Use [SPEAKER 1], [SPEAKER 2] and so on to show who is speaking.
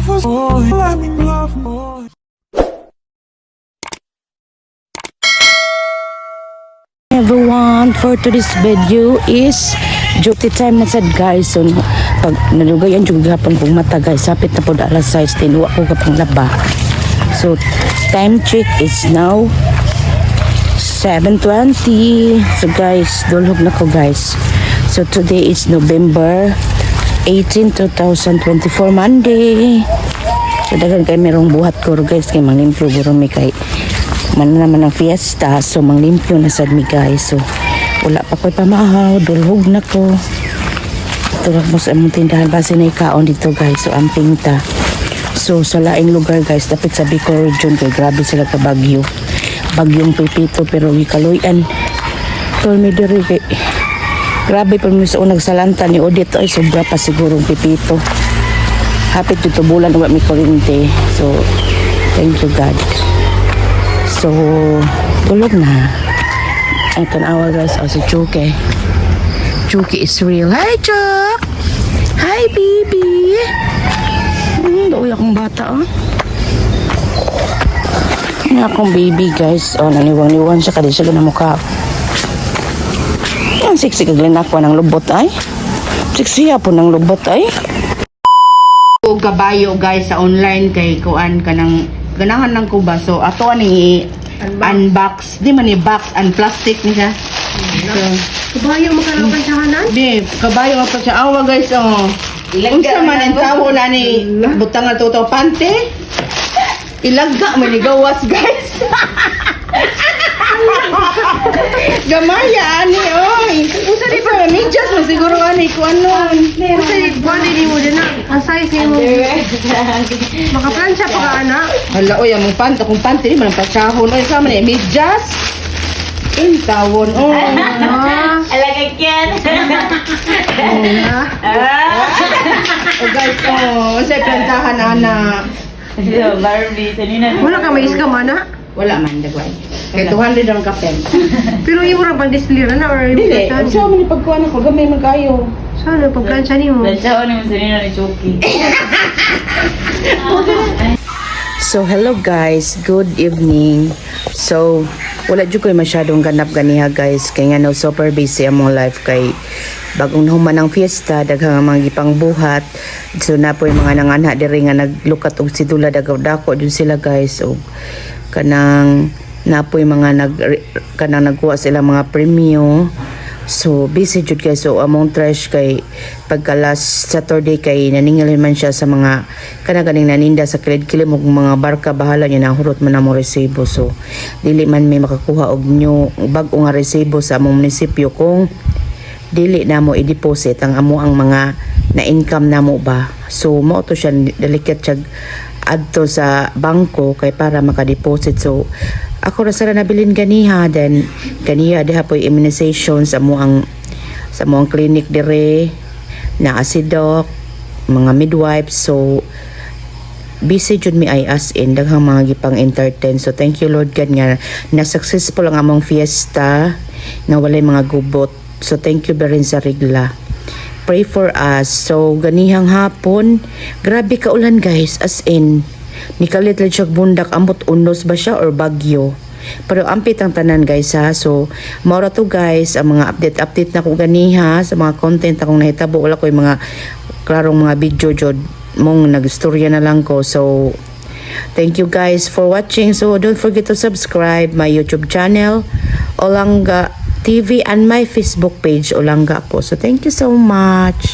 [SPEAKER 1] Oh, let me love more.
[SPEAKER 2] Everyone, for today's video is duty time na sad, guys. So pag nalugayan jud gihapon kong mata, guys, sapit na pod alas 6, tinuwa ko kapang laba. So time check is now 7:20. So guys, dulhog na ko, guys. So today is November 18, 2024, Monday. So daghan kay merong buhat ko, guys, kay manglimpyo guro mi kay man naman ang fiesta, so manglimpyo na sad mi, guys. So wala pa ko'y pamahaw, dulhog na ko. Tulak mo sa among tindahan base na ikaon dito, guys. So amping ta. So sa laing lugar, guys, dapit sa Bicol Region kay grabe sila ka bagyo. Bagyong Pepito, pero gikaluyan. Tol mi diri kay grabe pa mi sa unang salanta ni Odette ay sobra pa sigurong Pepito. Hapit dito bulan wa mi kuryente. So thank you, God. So tulog na. Ay, tanawa, guys, oh, si Chuke. Chuki is real. Hi, Chuck! Hi, baby! Doy akong bata, oh. Ano akong baby, guys. Oh, naniwang-niwang siya kada siya na mukha. Ang sexy kag linakwa ng lubot ay. Sexy po ng lubot ay.
[SPEAKER 3] Og kabayo, guys, sa online kay kuan kanang ganahan lang ko ba, so ato ani unbox di man ni box and plastic ni siya, so.
[SPEAKER 4] Kabayo makalaban sa kanan?
[SPEAKER 3] Di kabayo pa siya awa, guys, oh. Unsa man ang tawo na ni butang nga to pante ilagga man ni gawas, guys. Gamaya ani oy. Unsa di pa medyas man siguro ani kuan nun.
[SPEAKER 4] Kasi buwan din mo din na. Ang size ni mo. Makaplansya pa ka, anak.
[SPEAKER 3] Hala, oy, among pant, akong panty, di man ang patsahon. Oy, sama ni, medyas. In tawon, oh.
[SPEAKER 4] Ah,
[SPEAKER 5] Alagagyan.
[SPEAKER 3] Oh, guys, oh, sa plantahan, ana.
[SPEAKER 5] Barbie, sanina.
[SPEAKER 4] Wala ka may iskam, anak.
[SPEAKER 3] Wala man, dagway. Kay 200 ang kapel.
[SPEAKER 4] Pero imo ra pang display ra na or imo
[SPEAKER 3] Dili,
[SPEAKER 4] ka
[SPEAKER 3] sa man ni pagkuan ako, gamay man kayo.
[SPEAKER 4] Sana pagplansya nimo.
[SPEAKER 5] Lansaon ni sanina ni Chucky.
[SPEAKER 2] So hello guys, good evening. So wala jud ko'y masyadong ganap ganiha, guys, kay nga no super busy among life kay bagong nahuman ang fiesta, daghang ang mga gipangbuhat. So na po yung mga nanganha diri nga naglukat og sidula, dagaw dako jud sila, guys, og kanang napoy mga nag kanang nagkuha sila mga premyo. So, busy jud kay. So, among trash kay pagka last Saturday kay naningil man siya sa mga kana ganing naninda sa kilid-kilid og mga barka, bahala niya nahurot man among resibo. So, dili man may makakuha og new bag-o nga resibo sa among munisipyo kung dili namo i-deposit ang amo ang mga na income namo ba. So mao to siya, delicate siya adto sa bangko kay para maka-deposit. So ako ra sara nabilin ganiha, then ganiha diha po'y immunization sa amo ang clinic dire na si doc, mga midwives. So busy jud mi ay, as in daghang mga gipang entertain. So thank you, Lord God, nga na successful ang among fiesta nga walay mga gubot. So thank you Birhen sa Regla, pray for us. So ganihang hapon, grabe ka ulan, guys, as in nikalit lang siya bundak, ambot unos ba siya or bagyo, pero ampit ang tanan, guys, ha. So mao ra to, guys, ang mga update update na ko ganiha sa mga content akong nahitabo. Wala ko yung mga klarong mga video jud mong nagstorya na lang ko. So thank you guys for watching. So don't forget to subscribe my YouTube channel, Olangga TV, and my Facebook page, Olangga po. So thank you so much.